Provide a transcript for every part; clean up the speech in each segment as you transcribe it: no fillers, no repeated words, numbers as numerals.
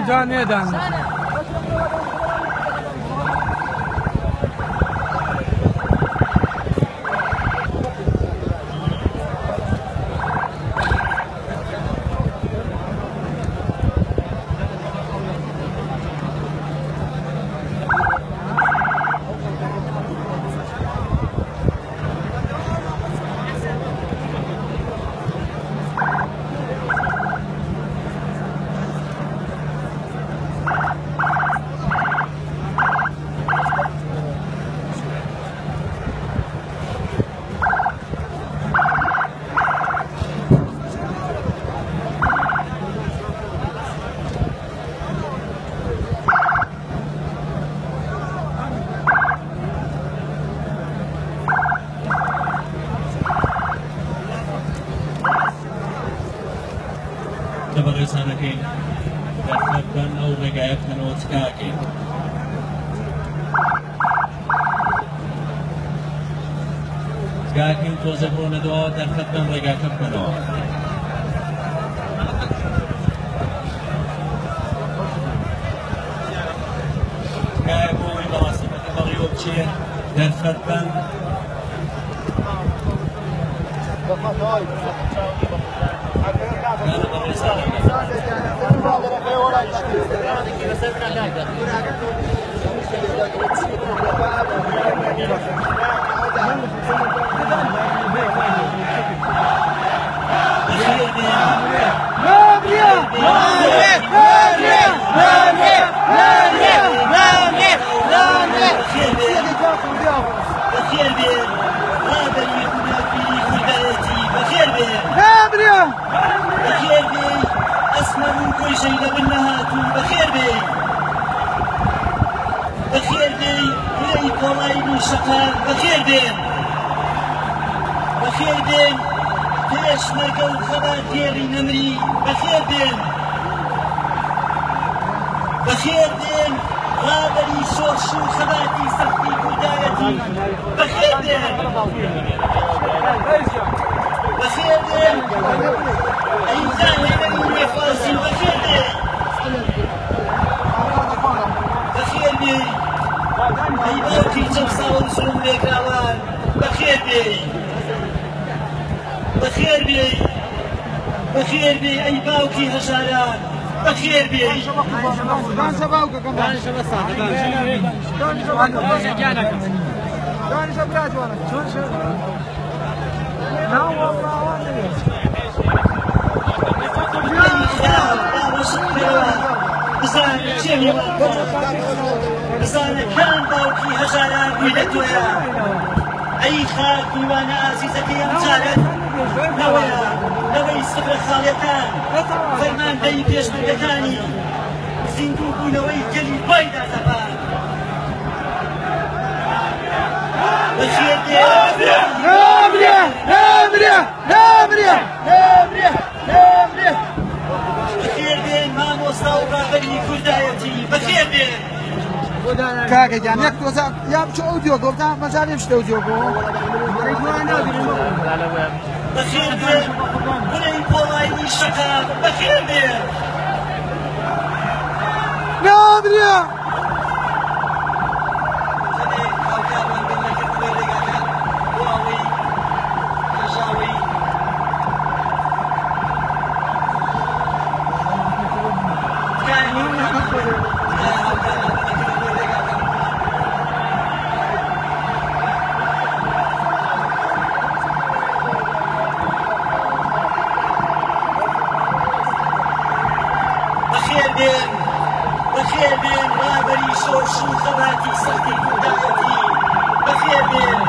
جان نێدان. لە بەڕێزانەکەین دەرفەت بەن ئەو ڕێگایە بکەنەوە تکاکەین. تکاکەین تۆزە بڕۆنە دواوە دەرفەت بەن ڕێگاکە بکەنەوە. تکایە بۆ ئەوەی مەراسیمەکە بەڕێوە بچێ دەرفەت بەن. تکایە بەڕێزانەکەین. بەخێر بێن. بەخێر بێن ڕابەری هونەرپیری کوردایەتی، بەخێر بێن. بەخێر بێی ئەسمەر و کۆیژەی لە بن نەهاتوو، بەخێر بێی. بەخێر بێی ورەی پۆڵاینی شەقام، بەخێر بێن. بەخێر بێن پێشمەرگە و خەباتگێڕی نەمری، بەخێر بێن. بەخێر بێن ڕابەری شۆڕش و خەباتی سەختی کوردایەتی، بەخێر بێن. بەخێر بێن ئەی داهێنەری نوێخوازی، بەخێر بێن. بەخێر بێی ئەی باوکی چەوساوە و زوڵم لێکراوان، بەخێر بێی. بەخێر بێی، بەخێر بێی ئەی باوکی هەژاران، بەخێر بێی. ئەی خاک باوەشت کەرەوە، بزانە کێ میوان تۆ، بزانە کام باوکی هەژاران ڕووی لە تۆیە. ئەی خاک میوانە ئازیزەکەی ئەم جارەت نەوەیە، نەوەی سفرە خاڵیەکان، فەرماندەی پێشمەرگەکانی زیندوو بوونەوەی گەلی خۆی دادەپان. بەخێر بێن. بەخێر بێن مامۆستا و ڕابەری کوردایەتی، بەخێر بێن. کاکە گیان یەک تۆزە یا بچۆ ئەو دیۆگۆ تا مەجالێ بچتە ئەو دیۆگۆ. بەخێر بێن ورەی پۆڵاینی شەقام، بەخێر بێن. نامرێ. کەمێ هاوکارمان بن لە کردنەوەی ڕێگاکە بۆ ئەوەی کەژاوەی تکایە هاوکارمان بن، تکایە هاوکارمان بن لە کردنەوەی ڕێگاکە. بەخێر بێن، بەخێر بێن ڕابەری شۆڕش و خەباتی سەختی کوردایەتی، بەخێر بێن.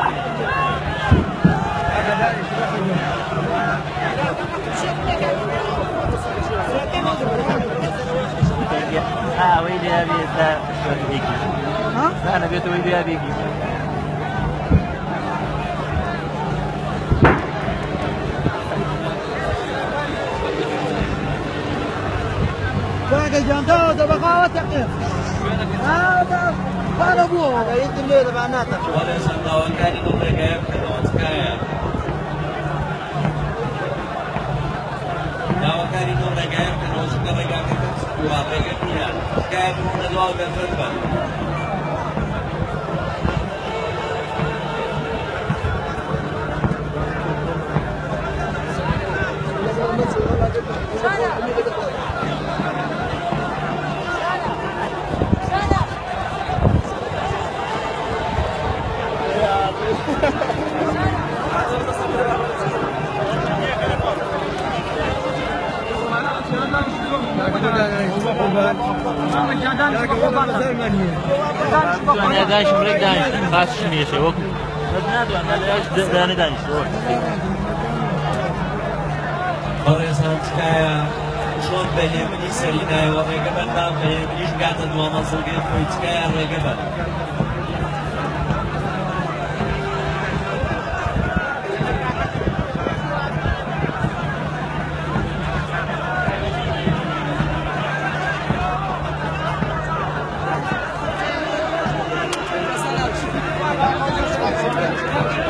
ئەوەی لێ بێت بێتەوەی لێ بێگی. کاکە گیان تا بەخاوە تەقێ. پارە بووە. بەڕێزان داواکاری ئەو ڕێگایە بکەنەوە، تکایە. داواکاری ئەو ڕێگایە بکەنەوە، چونکە ڕێگا بووە، ڕێگە نییە. تکایە بڕۆنە دواوە دەرفەت بەن. دانیشم ڕێک دانیشتم باسشم یەشێ وەکو بەس ناتوانم دانێ دانیشت بەڕێزان تکایە چۆن بە هێمنی سەری نایەوە ڕێگە بەن با بە هێمنیش بگاتە دوا مەنزڵگەی خۆی، تکایە ڕێگە بەن.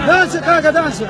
دانشە کاکە دانشە.